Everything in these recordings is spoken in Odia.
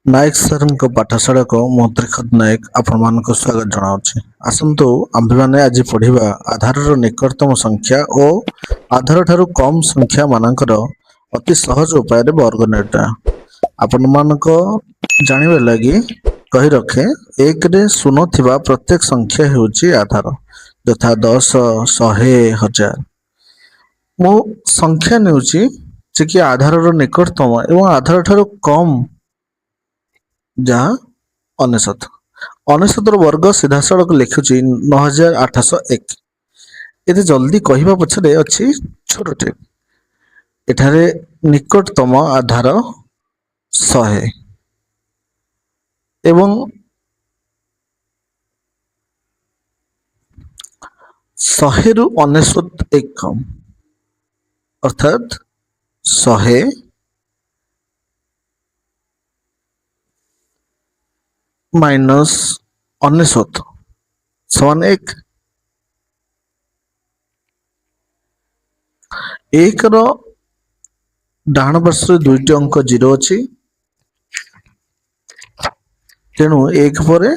ନାୟକ ସାରଙ୍କ ପାଠଶାଳାକୁ ମୁଁ ତ୍ରିଖତ ନାୟକ ଆପଣମାନଙ୍କୁ ସ୍ୱାଗତ ଜଣାଉଛି। ଆସନ୍ତୁ, ଆମ୍ଭେମାନେ ଆଜି ପଢ଼ିବା ଆଧାରର ନିକଟତମ ସଂଖ୍ୟା ଓ ଆଧାର ଠାରୁ କମ୍ ସଂଖ୍ୟା ମାନଙ୍କର ଅତି ସହଜ ଉପାୟରେ ବର୍ଗ ନିର୍ଣ୍ଣୟ। ଆପଣମାନଙ୍କ ଜାଣିବା ଲାଗି କହି ରଖେ, 1ରେ ଶୂନ ଥିବା ପ୍ରତ୍ୟେକ ସଂଖ୍ୟା ହେଉଛି ଆଧାର, ଯଥା 10, 100, 1000। ମୁଁ ସଂଖ୍ୟା ନେଉଛି ଯେ କି ଆଧାରର ନିକଟତମ ଏବଂ ଆଧାର ଠାରୁ କମ୍, ଯାହା 99। 99ର ବର୍ଗ ସିଧାସଳଖ ଲେଖୁଛି 9801। ଏତେ ଜଲ୍ଦି କହିବା ପଛରେ ଅଛି ଛୋଟ ଟ୍ରିକ୍। ଏଠାରେ ନିକଟତମ ଆଧାର 100 ଏବଂ 100ରୁ 99 ଏକ କମ୍, ଅର୍ଥାତ୍ 100 ମାଇନସ୍ 99 ସମାନ 1। 1ର ଡାହାଣ ପାର୍ଶ୍ୱରେ ଦୁଇଟି ଅଙ୍କ ଜିରୋ ଅଛି, ତେଣୁ 1 ପରେ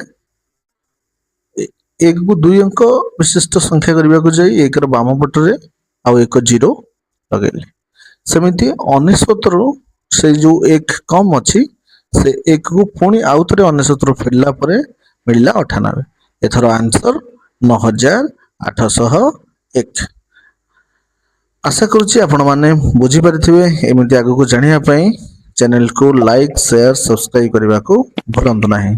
1କୁ ଦୁଇ ଅଙ୍କ ବିଶିଷ୍ଟ ସଂଖ୍ୟା କରିବାକୁ ଯାଇ 1ର ବାମ ପଟରେ ଆଉ ଏକ ଜିରୋ ଲଗେଇଲେ। ସେମିତି 99ରୁ ସେଇ ଯୋଉ 1 କମ୍ ଅଛି, ସେ 1କୁ ପୁଣି ଆଉ ଥରେ 99ରୁ ଫେରିଲା ପରେ ମିଳିଲା 98। ଏଥର ଆନ୍ସର 9801। ଆଶା କରୁଛି ଆପଣମାନେ ବୁଝିପାରିଥିବେ। ଏମିତି ଆଗକୁ ଜାଣିବା ପାଇଁ ଚ୍ୟାନେଲକୁ ଲାଇକ୍, ସେୟାର, ସବସ୍କ୍ରାଇବ କରିବାକୁ ଭୁଲନ୍ତୁ ନାହିଁ।